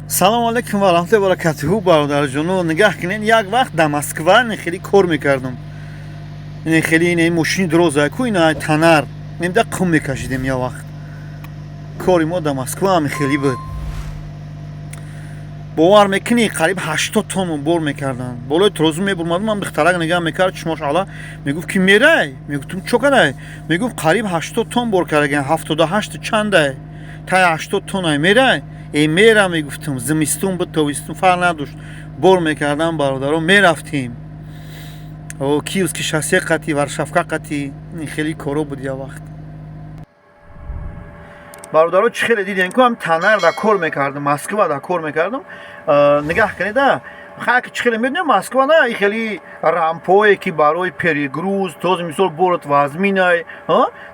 Салому алейкум ва раҳматуллоҳи баракатуҳу, бародарҷоно. Нигаҳ кунед, як вақт дар Москва ин хеле кор мекардам. Ин хеле ин мошини дороза ку, ина танар немда қум мекашидем. Як вақт кори мо дар Москва ҳами хеле буд. Бовар мекунӣ, қариб 80 тонн бор мекарданд. Болои трозу мебурмадам, ман духтарак нигаҳ мекард, чишмош ала, мегуфт, ки мерай. Мегуфтум: «Чо кадай?» Мегуфт: «Қариб 80 тонн бор кардаген, 78 чандай, тай 80 тоннай, мерай?» «Э, мера», мегуфтум. Зимистон буд, тобистон, фарқ надошт, бор мекардам, бародаро, мерафтем. Киевский шоссе қати, Варшавка қати, ин хеле коро буд як вақт, бародаро. Чӣ хеле дидем ку, ҳам танар да кор мекардам, Москва да кор мекардам. Нигаҳ кунеда, хайки чӣ хеле медонем, Москва на и хеле рампое, ки барои перегруз този, мисол, борот вазминай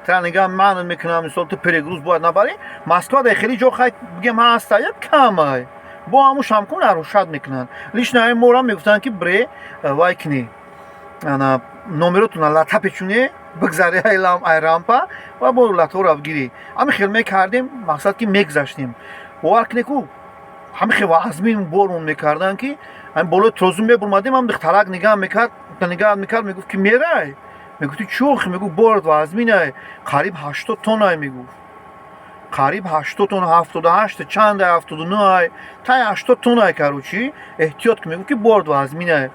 та нигаҳ манат мекунам, мисол, ту перегруз бояд набарӣ. Москва да хеле ҷо, хай, бигем, ҳаста, як камай, бо ҳамун шамкун нарушать мекунанд. Лично ҳамин морам мегуфтанд, ки бре вай кунӣ, ана номеротона лата печуне, бигзари ай рампа ва бо латора бигирӣ. Ҳамин хел мекардем, мақсад ки мегзаштем. Бовар кунед ку, ҳамин хел вазмин бормон мекарданд, ки ҳамин болои трозу мебурмадем, ҳам духтарак нигаҳ мекард, мегуфт, ки мерай. Мегуфти: «Чӯх?» Мегуфт: «Борот вазминай, қариб 80 тоннай». Мегуфт: «Қариб 80 тонна, 78 чандай, 79-ай, тай 80 тоннай, короче, эҳтиёт ки». Мегуфт, ки борот вазминай.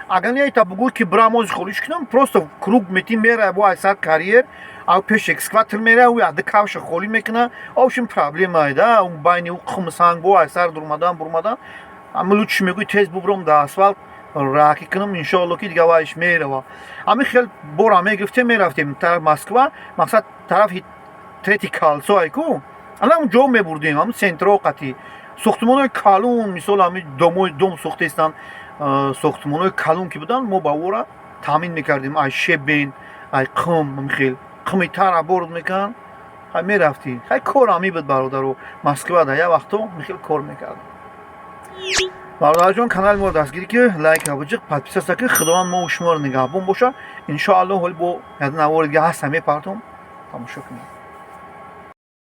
Агар не та бугӯй, ки бирам ози холиш кунам, просто круг мети, мерай бо айсар карьер, ав пеш экскаватор мерай, ӯ яда кавша холӣ мекуна. Общем, проблемай да байни ӯ қум санг бо айсар дурмадан бурмадан. Ами лучше, мегӯй, тез бубурам, да асфалт раки кунам, иншоалло, ки дига вайш мерава. Ҳамин хел бора мегирифтем, мерафтем тараф Москва, мақсад тарафи Третий кольцо ай ку, ана он ҷо мебурдем, ҳамн центро қати сохтмонҳои калон, мисол, ҳами домои дом сохтаистанд, сохтмонҳои калон ки буданд, мо ба ора таъмин мекардем ай щебень, ай қум. Хел қуми тара борд мекунанд, хай, мерафтӣ. Хай, кор ҳами буд, бародаро, Москвада як вақто михел кор мекардам. Бародарҷон, канали моро дастгирӣ ки, лайка биҷиқ, подписаться ки. Худованд мо шуморо нигаҳбон боша, иншоалло. Ҳоли бо як навори дига ҳаста, мепартом, тамошо кунед.